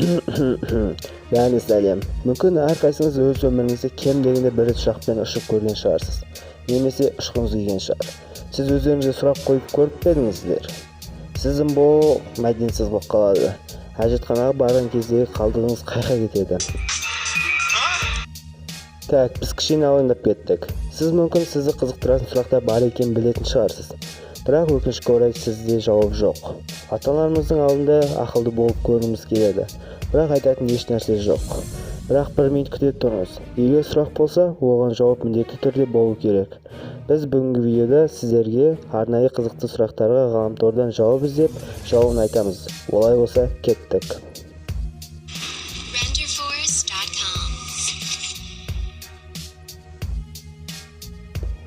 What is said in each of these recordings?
Бәріне сәлем. Мүмкін әрқайсыңыз өз өміріңізде кем дегенде бір рет ұшақпен ұшып көрген шығарсыз. Немесе ұшқыңыз келген шығар. Сіз өздеріңізге сұрақ қойып көріп пе едіңіздер? Сіздің бұл мәдениетсіз болып қалады. Әжетханаға барған кездегі қалдығыңыз қайда кетеді? Так, біз кішкене алаңдап кеттік. Сіз мүмкін сізді қызықтыратын сұрақтар бар екенін білетін шығарсыз. Бірақ өкінішке орай сізде жауап жоқ. Ата-аналарымыздың алдында ақылды болып көрінгіміз келеді. Бірақ айтатын еш нәрсе жоқ. Бірақ бір минут күте тұрыңыз. Егер сұрақ болса, оған жауап міндетті түрде болу керек. Біз бүгінгі видеода сіздерге арнайы қызықты сұрақтарға ғаламтордан жауап іздеп, жауабын айтамыз. Олай болса, кеттік. Renderforest.com.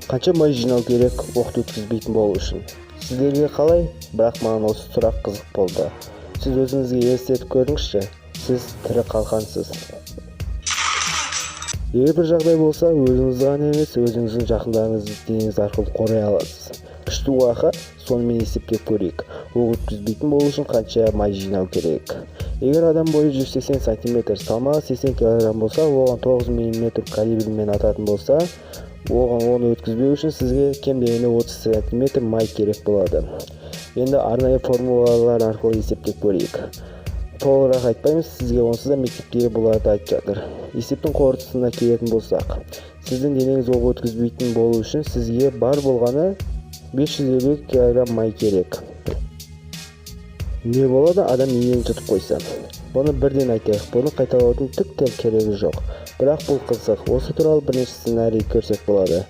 Қанша май жинау керек оқты өткізбейтін болу үшін? Сіздерге қалай? Бірақ маған осы сұрақ қызық болды. Сіз өзіңізге елестетіп көріңізші, сіз тірі қалқансыз. Егер бір жағдай болса, өзіңізді ғана емес, өзіңіздің жақындарыңызды денеңіз арқылы қорғай аласыз. Күшті уақа, сонымен есептеп көрейік. Оқ өткізбейтін болу үшін қанша май жинау керек? Егер адам бойы 180 сантиметр, салмағы 80 кг болса, оған 9 мм калибрмен ататын болса, оған оны өткізбеу үшін сізге кем дегенде 30 сантиметр май керек болады. Енді арнайы формулалар арқылы есептеп көрейік. Толығырақ айтпаймыз, сізге онсыз да мектепте бұларды айтып жатыр. Есептің қорытындысына келетін болсақ, сіздің денеңіз оқ өткізбейтін болу үшін сізге бар болғаны 550 кг май керек. Не болады адам инені жұтып қойса? Бұны бірден айтайық, бұны қайталаудың түк те керегі жоқ. Бірақ бұл қызық, осы туралы бірнеше сценарий көрсек болады.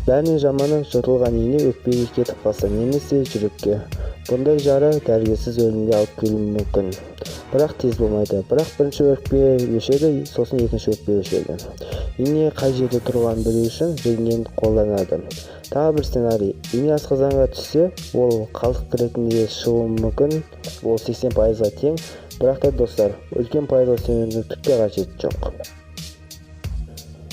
Бәрінен жаманы жұтылған ине өкпеге кетіп қалса немесе жүрекке. Бұндай жара дәрігерсіз өлімге алып келуі мүмкін. Бірақ тез болмайды. Бірақ бірінші өкпе өшеді, сосын екінші өкпе өшеді. Ине қай жерде тұрғанын білу үшін рентген қолданады. Тағы бір сценарий. Ине асқазанға түссе, ол қалдық ретінде шығуы мүмкін. Ол 80%-ға тең. Бірақ та достар, үлкен пайызға сенудің түк те қажеті жоқ.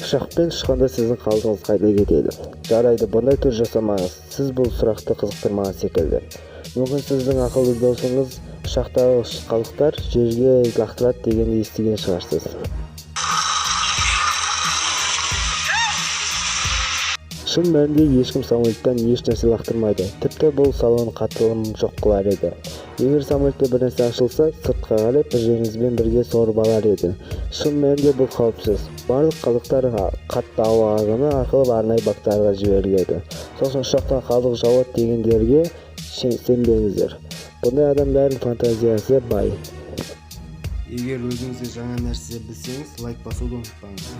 Ұшақпен ұшқанда сіздің қалдығыңыз қайда кетеді? Жарайды, бұндай түр жасамаңыз. Сіз бұл сұрақты қызықтырмаған секілді. Мүмкін сіздің ақылды досыңыз ұшақтағы қалдықтар жерге лақтырады дегенді естіген шығарсыз. Шын мәнінде ешкім самолеттен еш нәрсе лақтырмайды. Тіпті бұл салон қатылым жоқ қылар еді. Егер самолетте бір нәрсе ашылса, сыртқа қарай бір жеріңізбен бірге сорып алар еді. Шын мәнінде бұл қауіпсіз. Барлық қалдықтар қатты ауа ағыны арқылы арнайы бактарға жіберіледі. Сосын ұшақтан қалдық жауады дегендерге сенбеңіздер. Бұндай адамдардың фантазиясы бай. Егер өзіңізге жаңа нәрсе білсеңіз, лайк басуды ұмытпаңыз.